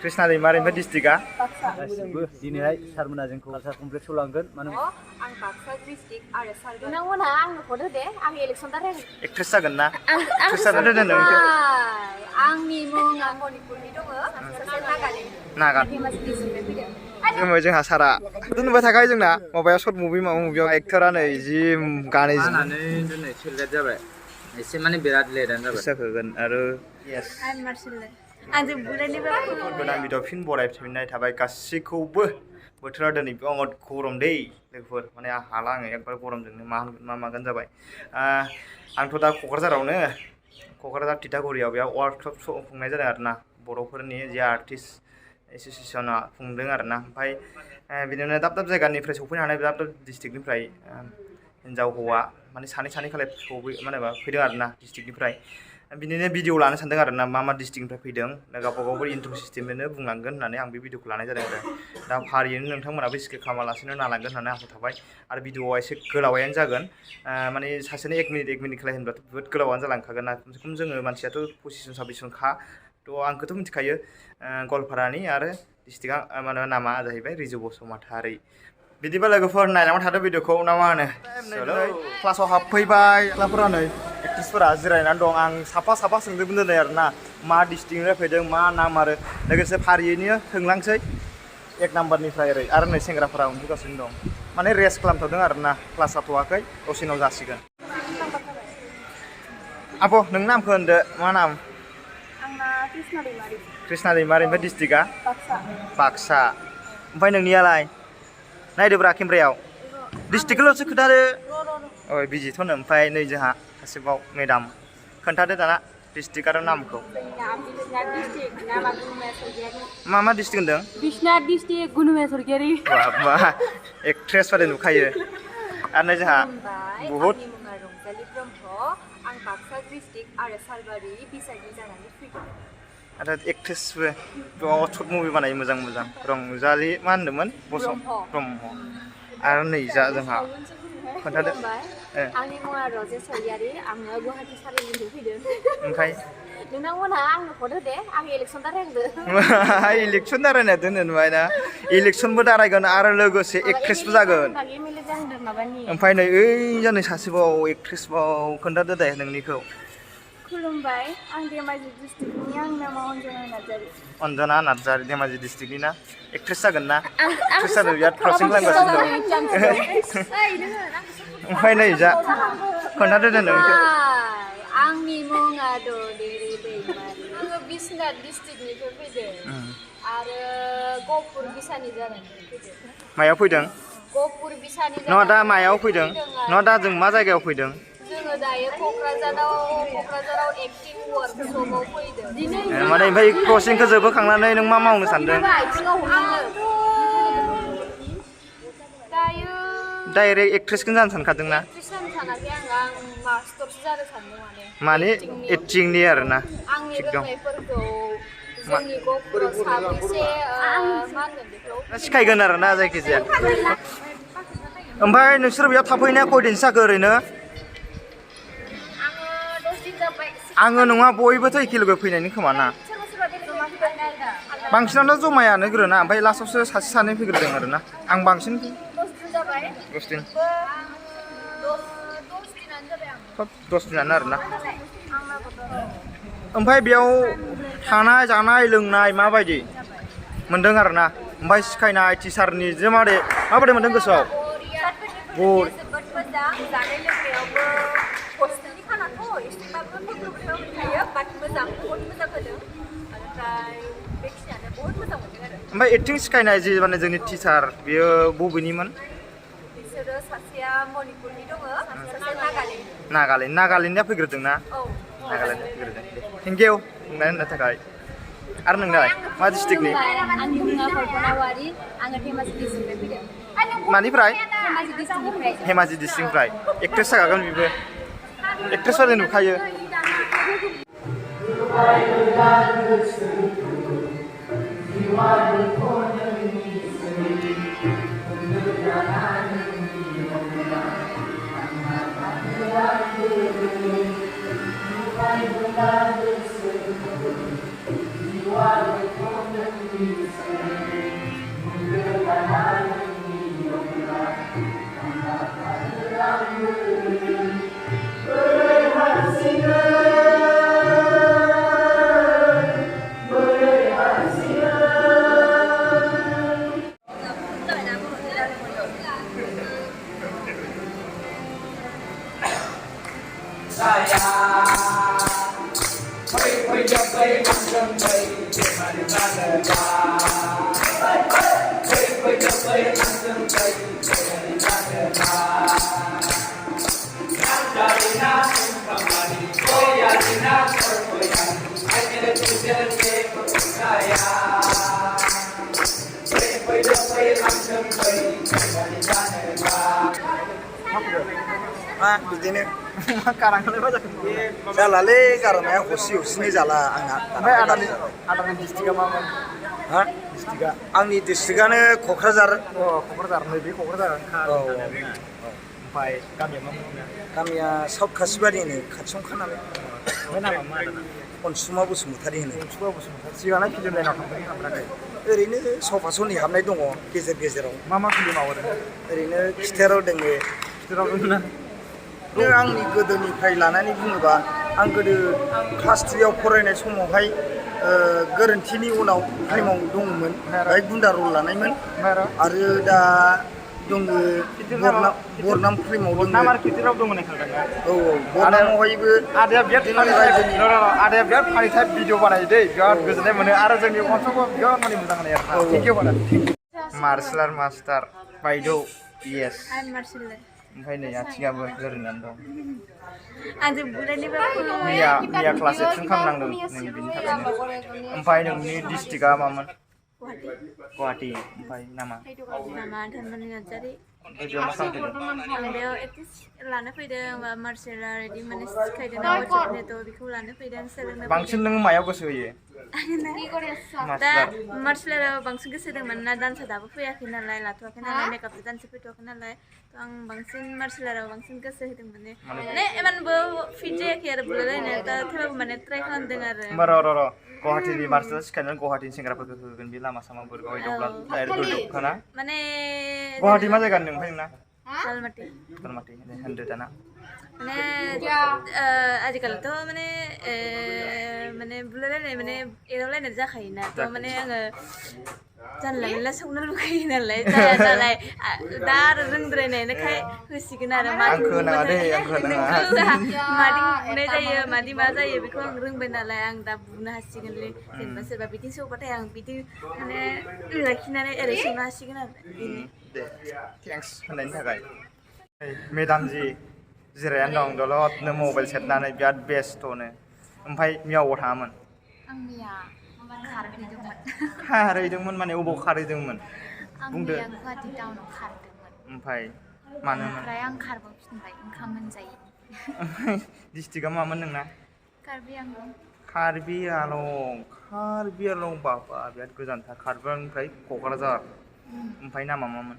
कृष्णा दैमारिनिफ्राय डिस्ट्रिक्टआ गासिबो दिनैहाय सारमोना जोंखौ कालचार कमप्लेक्सआव लांगोन मानो आं बाक्सा डिस्ट्रिक्ट आरो सारमोना नोंथांमोनहा आंनो भट होदे आं इलेक्सन दाराय एक्ट्रेस जागोन ना एक्ट्रेस जानो दोनो नोंखौ आंनि मुङा मणिपुरनि दङ सासे नागालेण्ड जोंहा सारा दोनबाय थाखायो जोंना माबायाव सर्ट मुभि माबा मुभियाव एक्टरा नै जि गानै दोननाय लेट जाबाय एसे माने बिराद लेटआनो जाबाय जागोन आरो यस आंजों बुलायनोबो गोदान भिडिअ फिन बरायफिननाय थाबाय गासैखौबो बोथोरा दिनै बिराद गरम दै लोगोफोर माने हाला आङो एकबार गरमजोंनो मा मागोन जाबाय आंथ' दा क'क्राझार तितागुरियाव बेयाव वर्कशप खुंनाय जादों आरोना बर'फोरनि जे आर्टिस्ट एस'सिएसना खुंदों आरोना ओमफ्राय बिदिनो दाब दाब जायगानिफ्राय सफैनो हानाय दाब दाब डिस्ट्रिक्टनिफ्राय हिन्जाव हौवा माने सानै खालाय मानेबा फैदों आरोना डिस्ट्रिक्टनिफ्राय बिदिनो भिडिअ लानो सानदों आरोना मा डिस्ट्रिक्टनिफ्राय फैदों गावबा गावबो इन्ट्र' सिस्टेमैनो बुंलांगोन होननानै आं बे भिडिअखौ लानाय जादों आरो दा फारियैनो नोंथांमोनाबो स्किप खालामालासेनो नायलांगोन होननानै आसा थाबाय आरो भिडिअआ एसे गोलावानो जागोन माने सासेनो 1 मिनिट खालाय होनब्लाथ' जोबोद गोलावानो जालांखागोन ना खमसे खम जोङो मानसियाथ' 25 जन 26 थ' आंखौथ' मिथिखायो गवालपारानि आरो डिस्ट्रिक्टआ माने नामा जाहैबाय रिजु बसुमतारी बिदिबा लोगोफोर नायलांबाय थादो भिडिअखौ ना मा होनो क्लासाव हाबफैबाय क्लासफोरा नै एक्ट्रेसफोरा जिरायनानै दं आं साफा सोंजोबनो दोननाय आरोना मा डिस्ट्रिक्टनिफ्राय फैदों मा नाम आरो लोगोसे फारियैनो सोंलांसै 1 नाम्बारनिफ्राय ओरै आरो नै सेंग्राफोरा उन्दुगासिनो दं माने रेस्ट खालामथ'दों आरोना क्लास जाथ'वाखै दसेनाव जासिगोन आब' नों नामखौ होनदो मा नाम आंना कृष्णा दैमारिनिफ्राय डिस्ट्रिक्टआ बाक्सा ओमफ्राय नोंनियालाय नायदोब्रा केमेरायाव डिस्ट्रिक्टखौल'सो खोन्थादो अ बिजिथ'नो ओमफ्राय नै जोंहा सासेबाव मेडाम खोन्थादो दाना डिस्ट्रिक्ट आरो नामखौ मा डिस्ट्रिक्ट होनदों बिश्वनाथ डिस्ट्रिक्ट गुनुमा सरगियारि बा एक्ट्रेस बादि नुखायो आरो नै जोंहा बहुत रंजालि ब्रह्म आं बाक्सा डिस्ट्रिक्ट आरो सालबारि बिसायनि जानानै फैदों आरो एक्ट्रेसबो बहुत सर्ट मुभि बानायो मोजां रंजालि मा होनदोंमोन ब्रह्म आरो नै जोंहा खोन्थादो आंनि मुङा रजे सरगियारि आङो गुवाहाटी सारिनिफ्राय फैदों ओमफ्राय नोंथांमोनहा आंनो भट होदे आं इलेक्सन दारायदों इलेक्सन दारायना दोनो नुबाय ना इलेक्सनबो दारायगोन आरो लोगोसे एक्ट्रेसबो जागोन ओमफ्राय नै ओइ जानै सासेबाव एक्ट्रेसबाव खोन्थादो दे नोंनिखौ खुलुमबाय आं धेमाजि डिस्ट्रिक्टनि आंनि नामा अन्जना नार्जारि धेमाजि डिस्ट्रिक्टनि ना एक्ट्रेस जागोन ना एक्ट्रेस जानो बिराद क्रसिं खालामगासिनो दं ओमफ्राय नै जा खोन्थादो दे नोंनिखौ आंनि मुङा ददेरे दैमारि आङो बिश्वनाथ डिस्ट्रिक्टनिफ्राय फैदों आरो गहपुर बिसानि जानानै फैदों मायाव फैदों गहपुर बिसानि नङा दा मायाव फैदों नङा दा जों मा जायगायाव फैदों जोङो दायो क'क्राझाराव एक्टिं वर्कशपआव फैदों माने ओमफ्राय क्रसिंखौ जोबोखांनानै नों मा मावनो सानदों दायो डाइरेक्ट एक्ट्रेसखौनो जानो सानखादों ना सानाखै आं मास्टारसो जानो सानदों माने एक्टिंनि आरोना आंनि रोंनायफोरखौ जोंनि गहपुराव साबैसे मा होनगोन बेखौ सिखायगोन आरोना जायखिजाया ओमफ्राय नोंसोर बेयाव थाफैनाया खयदिनसो जाखो ओरैनो आङो नङा बयबोथ' एखे लोगो फैनायनि खोमा ना बांसिनानो जमायानो ग्रोना ओमफ्राय लास्टआवसो सासे सानै फैग्रोदों आरोना आं बांसिन 10 दिन 10 दिनानो आरोना ओमफ्राय बेयाव थानाय जानाय लोंनाय माबायदि मोनदों आरोना ओमफ्राय सिखायनाय टिचारनि जे माबायदि मोनदों गोसोआव ओमफ्राय एक्टिं सिखायनाय जि माने जोंनि टिचार बियो बबेनिमोन बिसोरो सासेया मणिपुरनि दङ सासे नागालेण्डनिया फैग्रोदों ना नागालेण्ड फैग्रोदों थेंक इउ बुंनानै होननो थाखाय आरो नोंनालाय मा डिस्ट्रिक्टनि मानिफ्राय धेमाजि डिस्ट्रिक्टनिफ्राय एक्ट्रेस जाखागोन बेबो एक्ट्रेस बादि नुखायो बिदिनो गारांखौलाय मा जाखो जालालै गारनाया हरसे हरसेनि जाला आंना ओमफ्राय आदानि डिस्ट्रिक्टआ मामोन हा डिस्ट्रिक्टआ आंनि डिस्ट्रिक्टआनो क'क्राझार क'क्राझार नैबे क'क्राझारानोखा औ ओमफ्राय गामिया मा मुं गामिया साउथ कासिबारिनि खाथियावनोखा नालाय ओमफ्राय नामा मा आदाना अनसुमा बसुमतारी होनो अनसुमा बसुमतारी सिगांलाय फिल्म लाइनाव थांफेराखै ओरैनो सफा सनि हाबनाय दङ गेजेर गेजेराव मा फिल्म मावो ओरैनो खिथेराव दोङो खिथेराव दङ नों आंनि गोदोनिफ्राय लानानै बुङोबा आं गोदो क्लास 3आव फरायनाय समावहाय गोरोन्थिनि उनाव फिल्माव दङमोन बेहाय गुन्दा रल लानायमोन आरो दा दङ बरनाम फिल्माव दङ नाम आरो खिथेराव दङ होननाय खोनादों औ बरनामावहायबो आदाया बिराद फालिथाय भिडिअ बानायो दै बिराद गोजोननाय मोनो आरो जोंनि अनसखौ बिराद माने मोजां मोनो आरो थेंकिउ बादा मार्शेल आर्ट मास्टार बायद' येस ओमफ्राय नै आथिङाबो लोरिनानै दं मैया क्लास 8 खालामनांदों नों बिनि थाखायनो ओमफ्राय नोंनि डिस्ट्रिक्टआ मामोन गुवाहाटि ओमफ्राय नामा बेयाव मा खालामफैदों बेयाव एक्ट्रेस लानो फैदों मार्शेल आर्ट बिदि माने सिखायदों ना WorkShop बेखौ लानो फैदों सोलोंनो बांसिन नों मायाव गोसो होयो दा मार्शेल आर्टआव बांसिन गोसो होदोंमोन ना डान्सआ दाबो फैयाखै नालाय लाथ'वाखै नालाय मेकआपजों डान्सआ फैथ'वाखै नालाय थ' आं बांसिन मार्शेल आर्टआव बांसिन गोसो होदों माने इमानबो फिट जायाखै आरो बुलायलायनो दा थेवबाबो माने ट्राइ खालामदों आरो होमबा र' गुवाहाटिनि मार्शेल आर्ट सिखायनानै गुवाहाटिनि सेंग्राफोरखौ होगोन बे लामा सामाफोर दब्ला माने गुवाहाटि मा जायगा होनदों ओमफ्राय नोंना खालमाथि होनदो दाना माने आजिखालिथ' माने बुलायलायनाय माने एदावलायनाय जाखायोना थ' माने आङो जानला मेनला संनो लुगैयो नालाय जाया नालाय दा आरो रोंद्रायनायखाय होसिगोन आरो मादि बुनाय जायो मादि मा जायो बेखौ आं रोंबाय नालाय आं दा बुनो हासिगोनलै जेनेबा सोरबा बिदि सौबाथाय आं बिदि माने लाखिनानै ओरै संनो हासिगोन आरो दे थेंक्स होननायनि थाखाय मेदाम जि जिरायनानै दं दलदनो मबाइल सेरनानै बिराद बेस्थ'नो ओमफ्राय मियाव थाङामोन आं मैया खारहैदोंमोन माने अबाव खारहैदोंमोन बुंदो गुवाहाटि टाउनाव खारदोंमोन ओमफ्राय मानोमोन ओमफ्राय आं खारबोफिनबाय ओंखाम मोनजायो डिस्ट्रिक्टआ मामोन नोंना कार्बि आलं बाबा बिराद गोजानथार कार्बि आलंनिफ्राय क'क्राझार ओमफ्राय नामा मामोन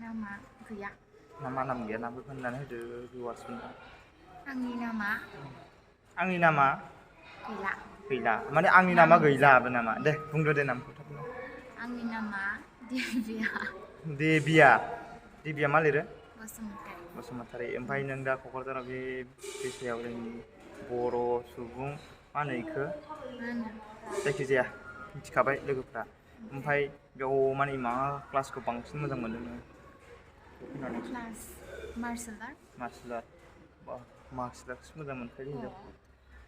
नामा गैया नाम गैया नामखौ होननानै होदो भिउवार्सफोरनो आंनि नामा गैला माने आंनि नामा गैलाबो नामा दे बुंदो दे नामखौ आंनि नामा देबिया मा लिरो बसुमतारी ओमफ्राय नों दा क'क्राझाराव बे बैसायाव जोंनि बर' सुबुं मा होनो बेखौ जायखिजाया मिथिखाबाय लोगोफ्रा ओमफ्राय बेयाव माने मा क्लासखौ बांसिन मोजां मोनदों नोङो मार्शेल आर्ट मार्शेल आर्टसो मोजां मोनखायो हिनजाव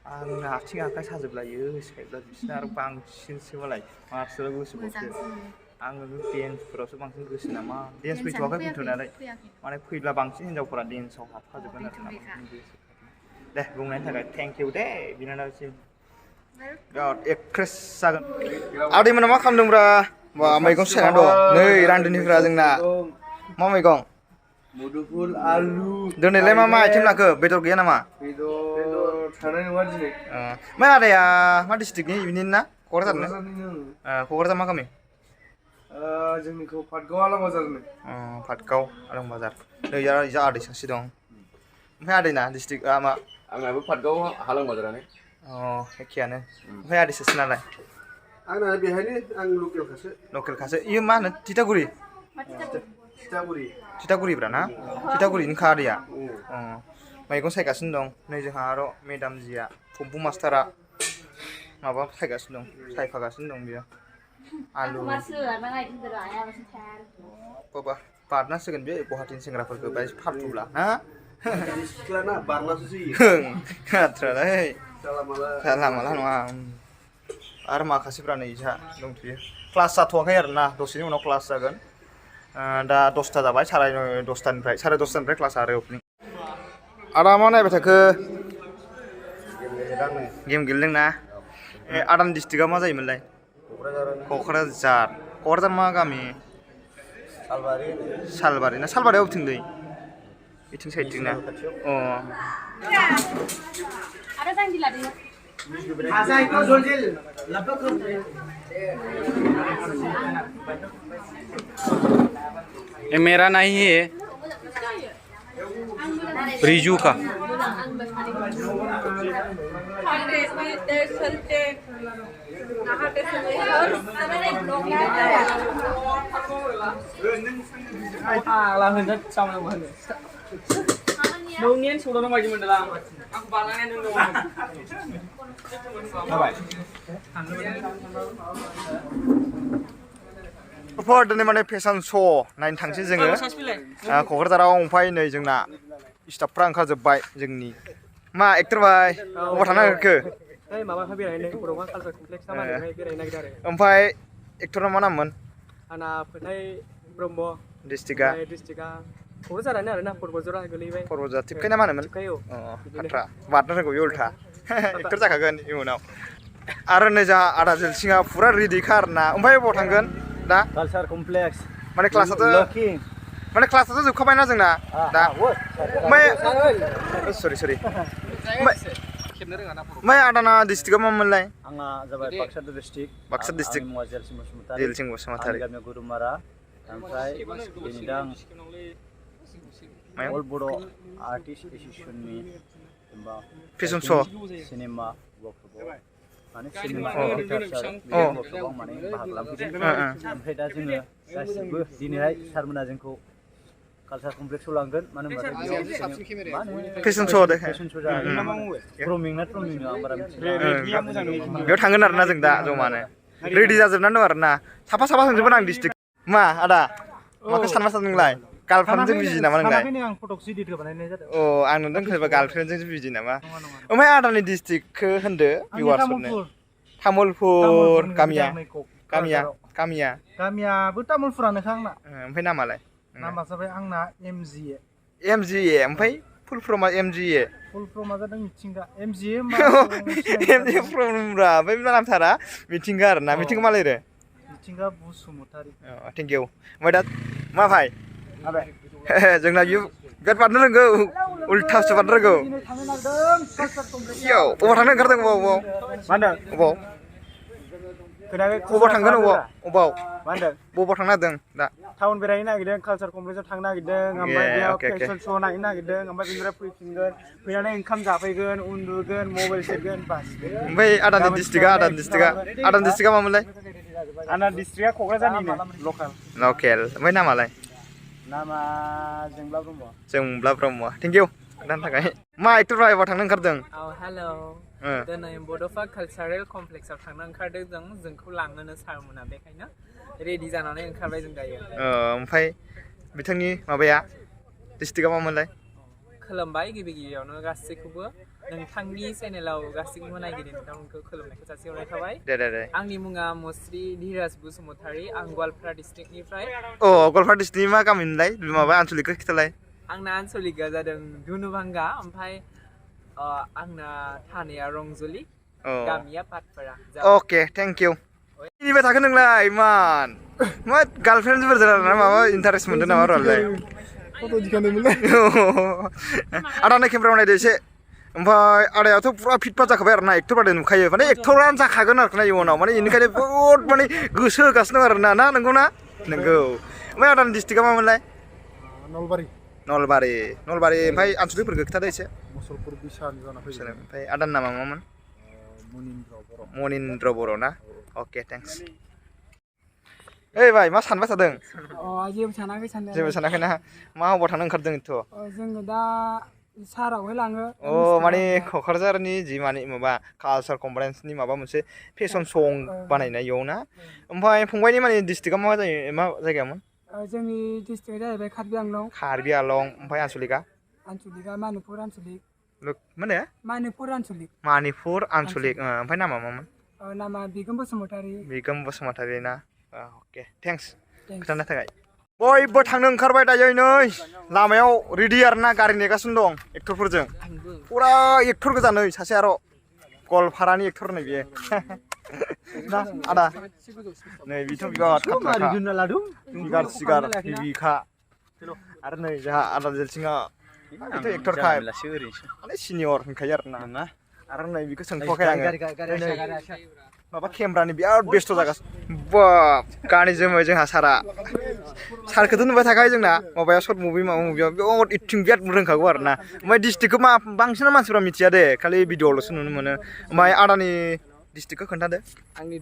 आंना आथिं आखाइ साजोबलायो सिखायब्ला बिसोरना आरो बांसिनसो मालाय मार्शेल आर्टआव गोसोबावसो आङो डेन्सफोरावसो बांसिन गोसो नामा डेन्स फैथ'वाखै फैथ'नायालाय माने फैब्ला बांसिन हिनजावफोरा डेन्सआव हाबखाजोबगोन आरो दे बुंनायनि थाखाय थेंक इउ दे बिनानावसिम बिराद एक्ट्रेस जागोन आदैमोना मा खालामदोंब्रा बा मैगं सायना दं नै रान्दोनिफ्रा जोंना मा मैगं मुदुफुल आलु दिनैलाय मा आइटेम लाखो बेदर गैया नामा बेदर थानाय नङा दिनै मा आदाया मा डिस्ट्रिक्टनि बिनि ना क'क्राझारनो क'क्राझार मा गामि जोंनिखौ पाटगाव आलं बाजारनो पाटगाव आलं बाजार नै जा आदै सासे दं ओमफ्राय आदैना डिस्ट्रिक्टआ मा आंनाबो पाटगाव आलं बाजारानो एखेयानो ओमफ्राय आदै सासे नालाय आंना बेहायनो आं लकेलखासो इयो मा होनो थिथागुरिब्रा ना थिथागुरिनिखा आदैया मैगं सायगासिनो दं नै जोंहा आरो मेदाम जिया फम्फु मास्टारा माबा सायफागासिनो दं बियो आलु बाबा बारनांसिगोन बे गुवाहाटिनि सेंग्राफोरखौ बाय फालथुब्ला ना बाथ्रालाय जाला माला नङा आरो माखासेफ्रा नै जोंहा दंथ'यो क्लास जाथ'वाखै आरो ना दसेनि उनाव क्लास जागोन दा 10ता जाबाय 10:30निफ्राय क्लास आरो अपेनिं आदा मा नायबाय थाखो गेम गेलेदों ना आदानि डिस्ट्रिक्टआ मा जायोमोनलाय क'क्राझार मा गामि सालबारि ना सालबारिया अबेथिंलै बिथिं साइडथिं ना अ ये मेरा नहीं है रिजू का दिनै माने फेशन श' नायनो थांसै जोङो क'क्राझाराव ओमफ्राय नै जोंना स्टाफफ्रा ओंखारजोब्बाय जोंनि मा एक्टर भाई बबाव थांनो नागिरखो ओमफ्राय एक्टरना मा नाममोन आंना फोथाय ब्रह्म डिस्ट्रिक्टआ क'क्राझारानो आरोना पर्बतजरा गोलैबाय पर्बतजरा टिपकाय ना मा होनोमोन बाथ्रा बारनो रोंगौ बे उल्था एक्टर जाखागोन इयुनाव आरो नै जोंहा आदा जेलसिङा फुरा रेडिखा आरोना ओमफ्राय बबाव थांगोन दा कालचार कमप्लेक्स माने क्लासाथ' जोबखाबायना जोंना दा सरि ओमफ्राय आदाना डिस्ट्रिक्टआ मा मोनलाय आंना जाबाय बाक्सा डिस्ट्रिक्ट मुङा जेलसिं बसुमतारी गामिया गुरुमारा ओमफ्राय दिनै दा आं अल बड' आर्टिस्ट एस'सिएशननि फेशन श' सिनेमा वर्कशपआव माने सिनेमा वर्कशपआव माने बाहागो लाफैदों ओमफ्राय दा जोङो गासिबो दिनैहाय सारमोना जोंखौ कालचार कमप्लेक्सआव लांगोन मानो होनबा फेशन श' फेशन श' जागोन आं बारा मिथिया बेयाव थांगोन आरोना जों दा जमानो रेडि जाजोबनानै दं आरोना साफा थांजोबगोन आं डिस्ट्रिक्ट मा आदा माखौ सानबा सानदोंलाय गार्लफ्रेन्डजों बिजि नामा नोंलाय आं फट'खौसो इदिट बानायनाय जादों अ आं नुदों सोरबा गार्लफ्रेन्डजोंसो बिजि नामा ओमफ्राय आदानि डिस्ट्रिक्टखौ होनदो भिउवार्सफोरनो तामुलपुर गामियाबो तामुलपुरानोखा आंना ओमफ्राय नामालाय नामा जाबाय आंना एमजिए ओमफ्राय फुल फर्मा एमजिए फुल फर्मा जादों मिथिंगा एमजिए एमजिए फर्मब्रा ओमफ्राय नामथारा मिथिंगा आरोना मिथिंगा मा लिरो मिथिंगा बसुमतारी थेंक इउ ओमफ्राय दा मा भाइ जोंना बिराद बारनो रोंगौ उल्थासो बारनो रोंगौ अबाव थांनो ओंखारदों अबाव थांगोन अबाव थांनो नागिरदों दा टाउन बेरायनो नागिरदों कालचार कमप्लेक्सआव थांनो नागिरदों ओमफ्राय बेयाव फेशन श' नायनो नागिरदों ओमफ्य बेनिफ्राय फैफिनगोन फैनानै ओंखाम जाफैगोन उन्दुगोन मबाइल सेरगोन बास ओमफ्राय आदानि डिस्ट्रिक्टआ मामोनलाय आंना डिस्ट्रिक्टआ क'क्राझारनिनो लकेल ओमफ्राय नामालाय नामा जोंब्ला ब्रह्म थेंक इउ खोन्थानो थाखाय मा एक्टर भाइबा थांनो ओंखारदों हेल' दिनै बड'फा कालचारेल कमप्लेक्सआव थांनो ओंखारदों जोंखौ लांनोनो सारमोना बेखायनो रेडि जानानै ओंखारबाय जों दायो ओमफ्राय बिथांनि माबाया डिस्ट्रिक्टआ मामोनलाय खुलुमबाय गिबियावनो गासैखौबो नोंथांनि चेनेलाव गासैखौबो नायगिरि नोंथांमोनखौ खुलुमनायखौ जासिहरनाय थाबाय आंनि मुङा मुस्रि धीराज बसुमतारी आं गवालपारा डिस्ट्रिक्टनिफ्राय गवालपारा डिस्ट्रिक्टनि मा गामिनिलाय माबा आनसलिकखौ खिथालाय आंना आनसलिकआ जादों धुनुभांगा ओमफ्राय आंना थानाया रंजलि गामिया पाटपारा अके थेंक इउ मिनिबाय थाखो नोंलाय इमान मा गार्लफ्रेन्डफोरजों आरोना माबा इन्टारेस्ट मोनदों नामा र'लाय आदानो केमेरायाव नायदो एसे ओमफ्राय आदायाथ' पुरा फिटफाट जाखाबाय आरोना एक्टर बादि नुखायो माने एक्टरानो जाखागोन आरोना इयुनाव माने बेनिखायनो बहुद माने गोसो होगासिनो दं आरोना नंगौ ओमफ्राय आदानि डिस्ट्रिक्टआ मामोनलाय नलबारि ओमफ्राय आनसलिकफोरखौ खिथादो एसे ओमफ्राय आदानि नामा मामोन मनिन्द्र बर' ना अके थेंक्स ओइ भाइ मा सानबाय थादों जेबो सानाखैना मा अबाव थांनो ओंखारदों जोङो दा सारावहाय लाङो माने क'क्राझारनि जि माने माबा कालचार कनफारेन्सनि माबा मोनसे फेशन श' बानायनाय इयाव ना ओमफ्राय फंबायनि माने डिस्ट्रिक्टआ मा जायगामोन जोंनि डिस्ट्रिक्टआ जाहैबाय कार्बि आलं ओमफ्राय आनसलिकआ मानिपुर आनसलिक माने मानिपुर आनसलिक ओमफ्राय नामा मामोन नामा बिगोम बसुमतारी बिगोम बसुमतारी ना अके थेंक्स खोन्थानो थाखाय बयबो थांनो ओंखारबाय दायो नै लामायाव रेडि आरोना गारि नेगासिनो दं एक्टरफोरजों फुरा एक्टर गोजा नै सासे आरो गवालपारानि एक्टर नै बियो ना आदा नै बिथ' बिराद सिगार सिगार बिखा आरो नै जोंहा आदा जेलसिङा बिथ' एक्टरखा माने सिनियर होनखायो आरोना आरो नै बिखौ सोंथ'वाखै आङो माबा केमेरानि बिराद बेस्थ' जागासिनो बाब गानै जोमै जोंहा सारखौथ' नुबाय थाखायो जोंना माबायाव सर्ट मुभि माबा मुभियाव बिराद एक्टिं बिराद रोंखागौ आरोना ओमफ्राय डिस्ट्रिक्टखौ बांसिन मानसिफ्रा मिथिया दे खालि भिडिअ'ल'सो नुनो मोनो ओमफ्राय आदानि डिस्ट्रिक्टखौ खोन्थादो आंनि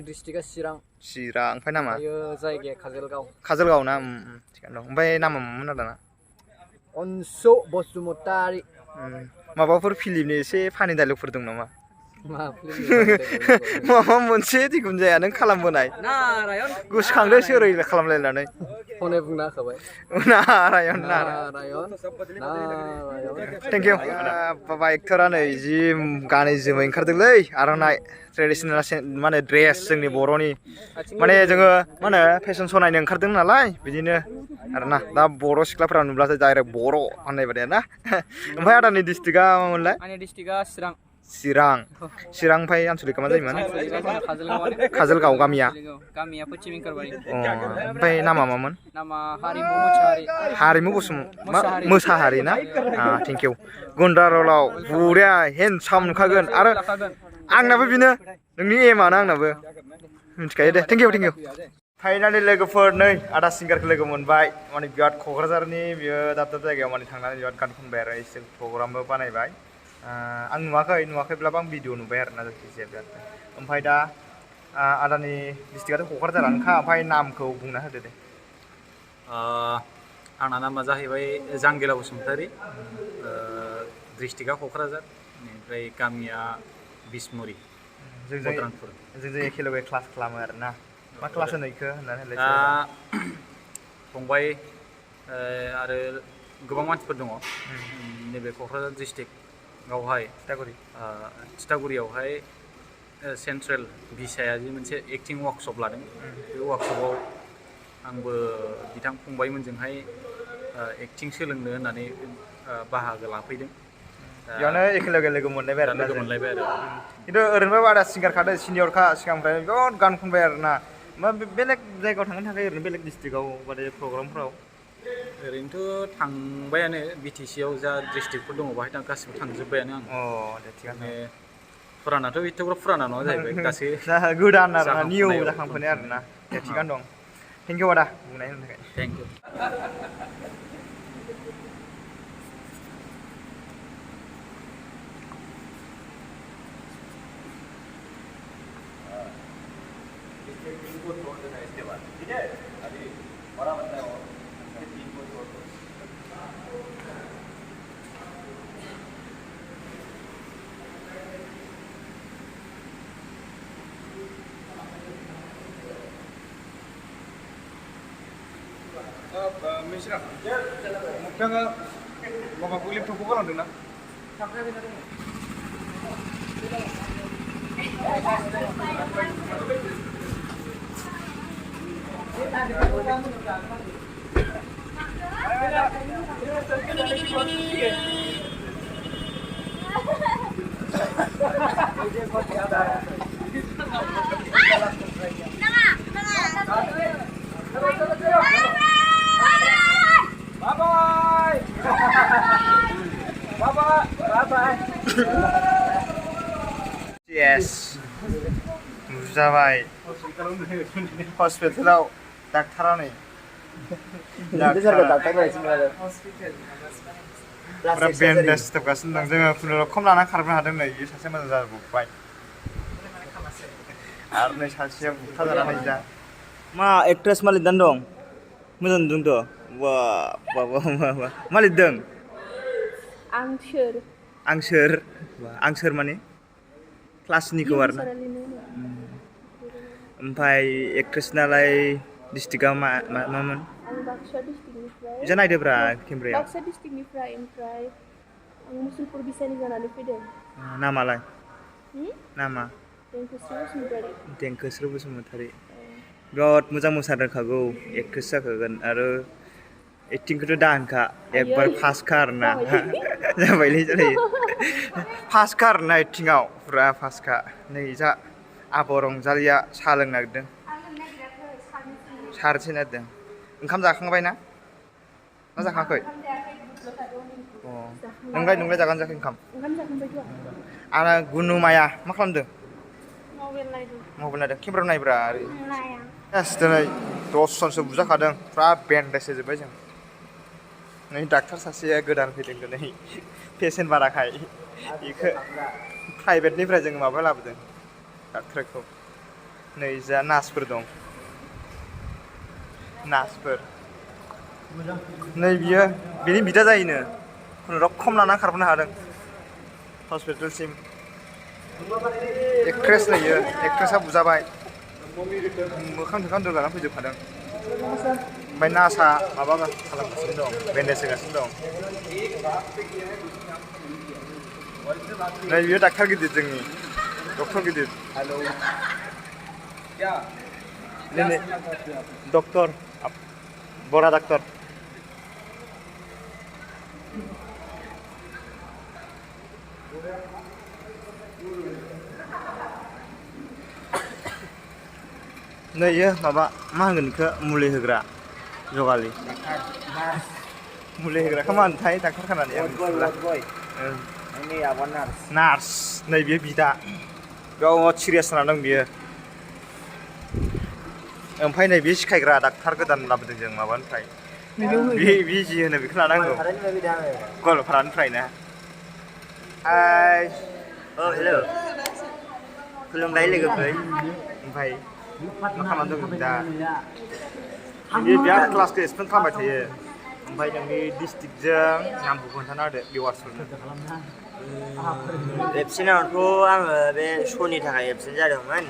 डिस्ट्रिक्टआ चिरां ओमफ्राय नामा जायगाया काजलगाव ना थिगानो दं ओमफ्राय नामा मामोन आदाना अनसु बसुमतारी माबाफोर फिल्मनि एसे फानि डायलगफोर दं नामा माबा मोनसे जिखुनु जाया नों खालामबोनाय गोसोखांदो सोरै खालामलायनानै फने बुंना होखाबाय नारायण थेंक इउ बाबा एक्टरा नै जि गानै जोमै ओंखारदोंलै आर'नाइ ट्रेडिसनेल माने ड्रेस जोंनि बर'नि माने जोङो मा होनो फेशन श' नायनो ओंखारदों नालाय बिदिनो आरोना दा बर' सिख्लाफोरा नुब्लाथाय डाइरेक्ट बर' होननाय बायदि ना ओमफ्राय आदानि डिस्ट्रिक्टआ मामोनलाय आंनि डिस्ट्रिक्टआ चिरां ओमफ्राय आनसलिकआ मा जायोमोन काजलगाव गामिया ओमफ्राय नामा मामोन हारिमु मोसाहारि ना थेंक इउ गुन्दारलाव बुरिया हेन्डसाम नुखागोन आरो आंनाबो बेनो नोंनि एमानो आंनाबो मिथिखायो दे थेंक इउ फाइनालि लोगोफोर नै आदा सिंगारखौ लोगो मोनबाय माने बिराद क'क्राझारनि बियो दाब दाब जायगायाव माने थांनानै बिराद गान खनबाय आरो एसे प्रग्रामबो बानायबाय आं नुवाखैब्लाबो आं भिडिअ नुबाय आरोना जायखिजाया बिराद ओमफ्राय दा आदानि डिस्ट्रिक्टआथ' क'क्राझारानोखा ओमफ्राय नामखौ बुंना होदो दे आंना नामा जाहैबाय जांगिला बसुमतारी डिस्ट्रिक्टआ क'क्राझार ओमफ्राय गामिया बिसमुरि जों एखे लगे क्लास खालामो आरोना मा क्लास होनो इखो होननानै फंबाय आरो गोबां मानसिफोर दङ नैबे क'क्राझार डिस्ट्रिक्टआवहाय तितागुरियावहाय सेन्ट्रेल भिसाया जि मोनसे एक्टिं वार्कशप लादों बे वार्कशपआव आंबो बिथां फंबायमोनजोंहाय एक्टिं सोलोंनो होननानै बाहागो लाफैदों बेयावनो एखे लोगो मोनलायबाय आरो खिन्थु ओरैनोबो आदा सिंगारखादो सिनियरखा सिगांनिफ्राय बिराद गान खनबाय आरोना बेलेग जायगायाव थांनो थाखाय ओरैनो बेलेग डिस्ट्रिक्टआव बादि प्रग्रामफ्राव ओरैनोथ' थांबायानो बिटिसिआव जा डिस्ट्रिक्टफोर दङ बाहाय गासिबो थांजोब्बायानो आं दे थिगानो फुरानाथ' एथ'ग्राब फुराना नङा जाहैबाय गासै गोदान आरोना निउ जाखांफैनाय आरोना दे थिगानो दं थेंक इउ आदा बुंनाय होनो थाखाय थेंक इउ मिश्रा नोंथाङा माबाखौ लेपटपखौ गालांदोंना Yes. Buzaबाय हस्पिटालाव डाक्टारा नै बेन्डेज सिथाबगासिनो दं जोङो खुनुरुखुम लाना खारबोनो हादों नै बे सासे मोजां जाबोबाय आरो नै सासेया बुथारजानानै दा मा एक्ट्रेस मा लिरनानै दं मोजां नुदोंथ' वा मा लिरदों आं सोर माने क्लासनिखौ आरोना ओमफ्राय एक्ट्रेस नालाय डिस्ट्रिक्टआ मामोन आं बाक्सा डिस्ट्रिक्टनिफ्राय इजा नायदोब्रा केमेरायाव बाक्सा डिस्ट्रिक्टनिफ्राय ओमफ्राय आं मुसुलपुर बिसानि जानानै फैदों नामालाय नामा देंखोस्रि बसुमतारी देंखोस्रि बसुमतारी बिराद मोजां मोसादोंखागौ एक्ट्रेस जाखागोन आरो एक्टिंखौथ' दा होनखा एकबार फार्स्टखा आरोना जाबायलै जायो फार्स्टखा आरोना एक्टिंआव फुरा फार्स्टखा नै जा आब' रंजालिया साहा लोंनो नागिरदों सारसै नागिरदों ओंखाम जाखांबाय ना जाखाङाखै नोंलाय जागोन जायाखै ओंखाम आंना गुनुमाया मा खालामदों मबाइल नायदों केमेरा नायब्रा दिनै 10 जनसो बुजाखादों फुरा बेन्डेज होजोब्बाय जों नै डाक्टार सासेया गोदान फैदों दिनै पेसेन्ट बाराखाय बेखौ प्राइभेटनिफ्राय जों माबा लाबोदों डाक्टारखौ नै जा नार्सफोर दं नार्सफोर नै बियो बेनि बिदा जायोनो खुनुरुखुम लाना खारबोनो हादों हस्पिटालसिम एक्ट्रेस नैयो एक्ट्रेसआ बुजाबाय मोखां थोखां दोगाना फैजोबखादों ओमफ्राय नार्सआ माबा खालामगासिनो दं बेन्डेज होगासिनो दं नै बियो डाक्टार गिदिर जोंनि डक्टर गिदिर डक्टर बरा डाक्टर नैयो माबा मा होनगोन बेखौ मुलि होग्रा जगालि मुलि होग्राखौ मा होनोथाय डाक्टार खानानै नार्स नै बियो बिदा बिराद सिरियास जाना दं बियो ओमफ्राय नै बे सिखायग्रा डाक्टार गोदान लाबोदों जों माबानिफ्राय बि जि होनो बेखौ लानांगौ गवालपारानिफ्राय ना हेल' खुलुमबाय लोगोफोर ओमफ्राय मा खालामदों दा बे बिराद क्लासखौ एक्सप्लेन खालामबाय थायो ओमफ्राय नोंनि डिस्ट्रिक्टजों नामखौ खोन्थाना होदो भिउवार्सफोरनो एबसेन्टआवथ' आङो बे श'नि थाखाय एबसेन्ट जादोंमोन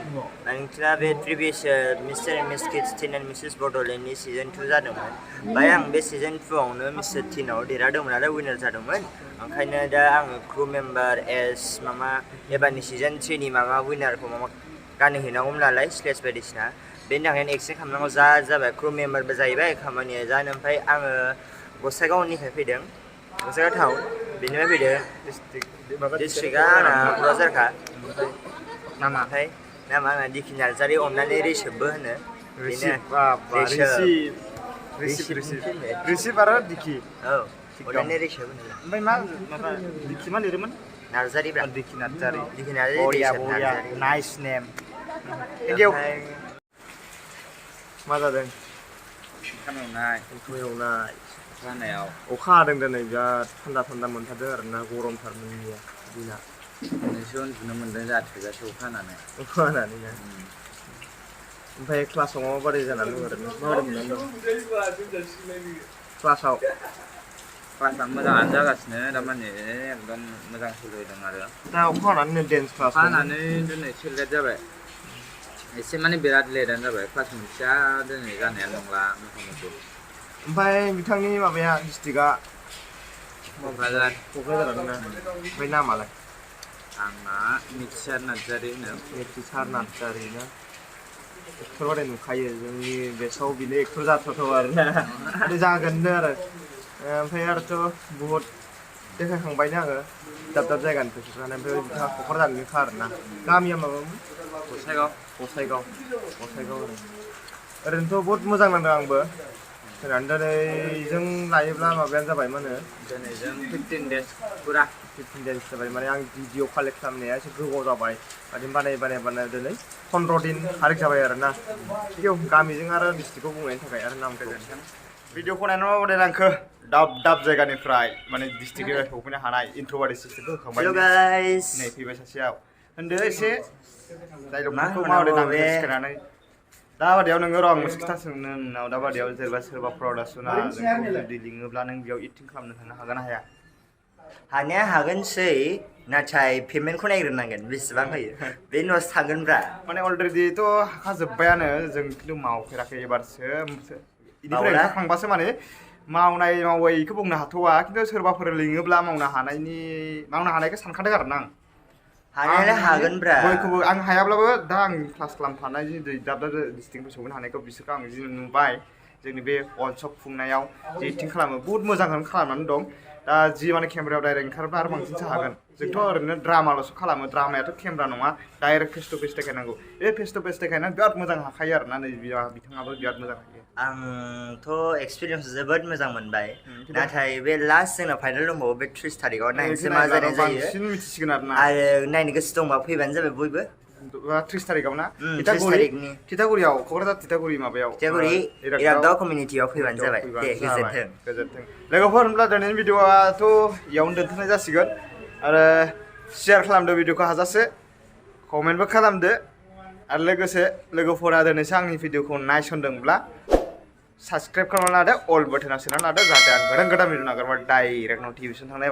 नोंथाङा बे previous mister and miss kids teen and missus बड'लेण्डनि सिजन 2 जादोंमोन ओमफ्राय आं बे सिजन 2 आवनो मिस्टार टिनाव देरहादोंमोन आरो उइनार जादोंमोन ओंखायनो दा आङो क्रू मेम्बार एस माबा एबारनि सिजन 3 नि माबा उइनारखौ माबा गानहोहैनांगौमोन नालाय स्लेज बायदिसिना बेनि थाखायनो एक्सेप्ट खालामनांगौ जाबाय क्रू मेम्बारबो जाहैबाय खामानिया जानो ओमफ्राय आङो गसाइगावनिफ्राय फैदों गसाइगाव टाउन बेनिफ्राय फैदों डिस्ट्रिक्टआ आंना क'क्राझारखा ओमफ्राय नामा आंना दिखि नार्जारि अननानै रिसिभबो होनो रिसिभ आरो दिखि औ अननानै रिसिभ होनो ओमफ्राय माबा दिखि मा लिरोमोन नार्जारि दिखि नार्जारि बरिया नाइस नेम थेंक इउ मा जादों ओंखाम एवनाय जानायाव अखा हादों दिनै बिराद थान्दा मोनथारदों आरोना गरमथारमोन दिना नोंसो उन्दुनो मोन्दों जा थोजासे अखा हानानै ना ओमफ्राय क्लासाव माबायदि जानानै दं ओरैनो माबायदि मोननानै दं क्लासा मोजाङानो जागासिनो दामानि एकदम मोजां सोलिदों आरो दा अखा हानानै डेन्स क्लास हानानै दिनै एसे लेट जाबाय एसे माने बिराद लेटआनो जाबाय क्लास मोनसेया दिनै जानाया नंला मथा ओमफ्राय बिथांनि माबाया डिस्ट्रिक्टआ क'क्राझारानो ओमफ्राय नामालाय आंना मिथिसार नार्जारि होनो मिथिसार नार्जारि ना एक्टर बादि नुखायो जोंनि बेसआव बेनो एक्टर जाथावथाव आरोना जागोननो आरो ओमफ्राय आरोथ' बहुद देखायखांबायनो आङो दाब जायगानिफ्राय सफैनानै ओमफ्राय बिथाङा क'क्राझारनिखा आरोना गामिया माबामोन गसाइगाव ओरैनोथ' बहुद मोजां नांदों आंबो दिनैजों लायोब्ला माबायानो जाबाय मा होनो दिनैजों 15 डेज फुरा 15 डेज जाबाय माने आं भिडिअ कालेक्ट खालामनाया एसे गोबाव जाबाय माने बानाय दिनै 15 दिन थारिख जाबाय आरोना गामिजों आरो डिस्ट्रिक्टखौ बुंनायनि थाखाय आरो नामखौ भिडिअखौ नायनो माबायदि नांखो दाब जायगानिफ्राय माने डिस्ट्रिक्टनिफ्राय सफैनो हानाय इन्ट्र'बादि सिस्टेमखौ होखांबाय नै फैबाय सासेयाव होनदो एसे डाइलगफोरखौ माबायदि नांखो सिखायनानै दाबादियाव नोङो र' आं मोनसे खोथा सोंनो नोंनाव दाबादियाव जेनेबा सोरबा प्रडाक्सना जोंखौ जुदि लिङोब्ला नों बेयाव एक्टिं खालामनो थांनो हागोन ना हाया हानाया हागोनसै नाथाय पेमेन्टखौ नायग्रोनांगोन बेसेबां होयो बे उनावसो थांगोनब्रा माने अलरेडिथ' हाखाजोब्बायानो जों खिन्थु मावफेराखै एबारसो इनिफ्राय ओंखारखांबासो माने मावैखौ बुंनो हाथ'वा खिन्थु सोरबाफोर लिङोब्ला मावनो हानायखौ सानखादों आरो ना आं हानायालाय हागोनब्रा बयखौबो आं हायाब्लाबो दा आं क्लास खालामफानाय जि दाब दाब डिस्ट्रिक्टआव सौहैनो हानायखौ बिसोरखौ आं जि नुबाय जोंनि बे वर्कशप खुंनायाव जि एक्टिं खालामो बुहुत मोजांखौनो खालामनानै दं दा जि माने केमेरायाव डाइरेक्ट ओंखारबा आरो बांसिनसो हागोन जोंथ' ओरैनो ड्रामाल'सो खालामो ड्रामायाथ' केमेरा नङा डाइरेक्ट फेस टु फेस देखायनांगौ बे फेस टु फेस देखायनानै बिराद मोजां हाखायो आरोना नै बिथाङाबो बिराद मोजां हायो आंथ' एक्सपिरियेन्स जोबोद मोजां मोनबाय नाथाय बे लास्ट जोंना फाइनाल दंबावो बे 30 थारिखआव नायनोसै मा जानाय जायो बांसिन मिथिसिगोन आरोना आरो नायनो गोसो दंबा फैबानो जाबाय बयबो 30 थारिखआव ना 30 थारिखनि तितागुरियाव क'क्राझार तितागुरि माबायाव तितागुरि इरागदाव कमिउनिटियाव फैबानो जाबाय दे गोजोन्थों लोगोफोर होनब्ला दिनैनि भिडिअ'आथ' इयावनो दोनथ'नाय जासिगोन आरो शेयार खालामदो भिडिअ'खौ हाजासे कमेन्टबो खालामदो आरो लोगोसे लोगोफोरा दिनैसो आंनि भिडिअ'खौ नायसनदोंब्ला साबस्क्राइब खालामना लादो अल बटनाव सोना लादो जाहाथे आं गोदान भिडिअ नागारबा डाइरेक्ट नटिफिकेसन थांनाय